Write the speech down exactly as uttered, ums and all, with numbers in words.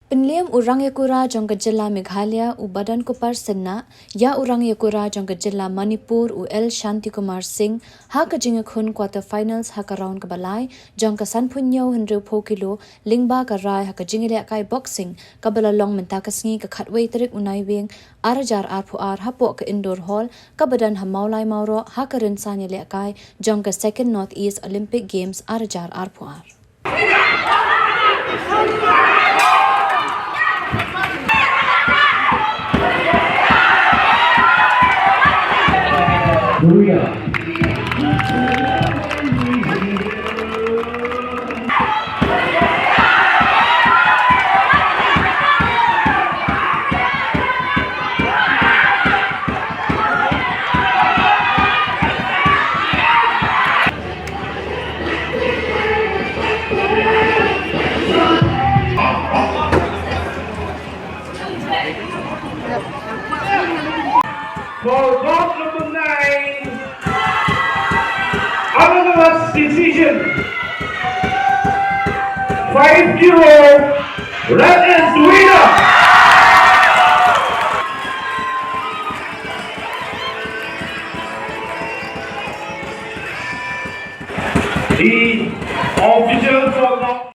Pynliem u rangïakura jong ka jylla Meghalaya u Badankupar Synnah ïa u rangïakura jong ka jylla Manipur u L Shantikumar Singh ha ka jingïakhun quarter finals ha ka round kaba lai jong ka sanphew hynñiew hynriewphew kilo lyngba ka rai ha ka jingïalehkai boxing kaba la long mynta ka sngi ka khatwei tarik u Naiwieng ar hajar arphew ar hapoh ka Indoor Hall kaba don ha Mawlai Mawroh ha ka rynsan ïalehkai jong ka Second North East Olympic Games ar hajar arphew ar. For bout number nine, unanimous decision, five zero, red is winner. The official